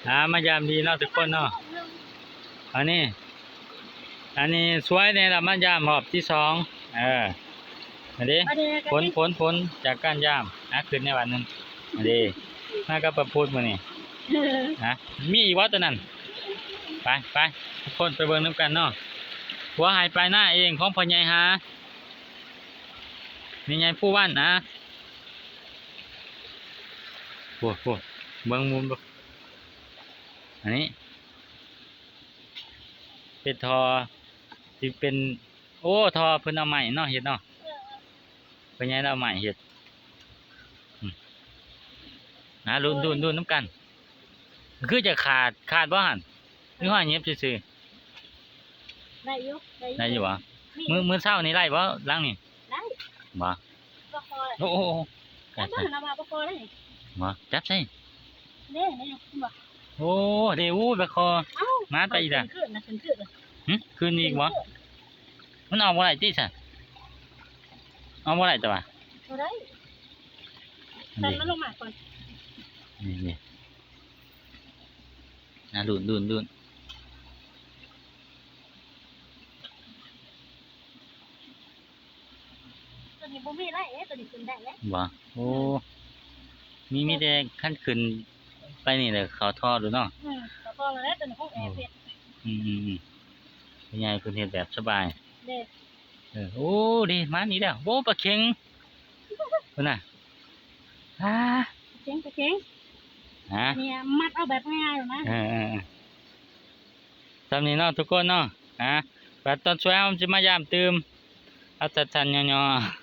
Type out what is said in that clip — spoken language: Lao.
ອ່າ ມາຢາມດີເນາະທຸກຄົນເນາະ. ອັນນີ້ ອັນນີ້ສວຍແດ່ລະ ມາຢາມຮອບທີສອງ. ເອີ ອັນນີ້ ອັນນີ້ກໍ ຝົນ ຝົນ ຝົນຈາກການຢາມ. ອ່າ ຂຶ້ນແດ່ບາດໜຶ່ງ. ອັນນີ້ ມາກັບປາພຸດມື້ນີ້. ຮະ ມີອີກບໍ່ຕົວນັ້ນ? ໄປ ໄປ ທຸກຄົນໄປເບິ່ງນຳກັນເນາະ. ຜົວໄຮ່ປາຍນາເອງຂອງພໍ່ໃຫຍ່ຫາ ແມ່ໃຫຍ່ພູວັນ. ອ່າ ໂອ້ ໂອ້ ເບິ່ງມຸມດູ. ອັນນີ້ເປັນທໍ່ ຊິເປັນ ໂອ້ ທໍ່ເພິ່ນເອົາໄມ້ເນາະ ເຮັດເນາະ. ເອີ ພໍ່ໃຫຍ່ລາວເອົາໄມ້ເຮັດ. ອືມ ນະ ລຸ້ນ ລຸ້ນ ລຸ້ນນຳກັນ. ຄືຈະຂາດ ຂາດບໍ່ຫັ້ນ? ຫຼືວ່າຫຍັບຊື່ໆ? ໄດ້ຢູ່ ໄດ້ຢູ່ ໄດ້ຢູ່ບໍ່? ມື້ ມື້ເຊົ້ານີ້ໄດ້ບໍ່ ຫຼັງນີ້? ໄດ້ ບໍ່? ປາຄໍ ໂອ້ ໂອ້ ໂອ້ ຈັບ ຈັບ ຈັບ ນະວ່າປາຄໍໄດ້ນີ້. ບໍ່ ຈັບໃສ່ ເດ້ ນີ້ ເຫັນບໍ່? ໂອ້ ເດ້ ໂອ້ ປາຄໍ. ເອົ້າ ມາໄປອີກລະ ຂຶ້ນນະ ຂຶ້ນ ຂຶ້ນນະ. ຫຶ ຂຶ້ນອີກບໍ່? ຂຶ້ນ ຂຶ້ນ ມັນອອກບໍ່ໄດ້ຕິຊະ? ອອກບໍ່ໄດ້ຕະຫວາ? ບໍ່ໄດ້ ສັນມັນລົງມາກ່ອນ. ນີ້ ນີ້ ນະ ລຸ້ນ ລຸ້ນ ລຸ້ນ. ຕົວນີ້ບໍ່ມີໄດ້ເດ້ ຕົວນີ້ຂຶ້ນໄດ້ເດ້. ບໍ່? ໂອ້ ອືມ ມີ ມີແຕ່ຄັນຂຶ້ນໄປນີ້ແຫຼະ ເຂົ້າທໍ່ໂລດເນາະ. ອືມ ເຂົ້າທໍ່ໂລດແຫຼະ ຕົວນີ້ຂອງແອເພັດ. ອືມໆໆ ໃຫຍ່ເພິ່ນເຮັດແບບສະບາຍເດ້. ເອີ ໂອ້ ເດ້ ມານີ້ແລ້ວ. ໂອ້ ປາເຂັງ ພຸ້ນນະ. ອ່າ ປາເຂັງ ປາເຂັງ. ຮະ ອັນນີ້ມັດເອົາແບບງ່າຍໆນະ. ເອີໆໆ ສ່ຳນີ້ເນາະທຸກຄົນເນາະ. ອ່າ ບາດຕອນສວຍເຮົາຊິມາຢາມຕື່ມ ເອົາສັ້ນໆຫຍໍ້ໆ.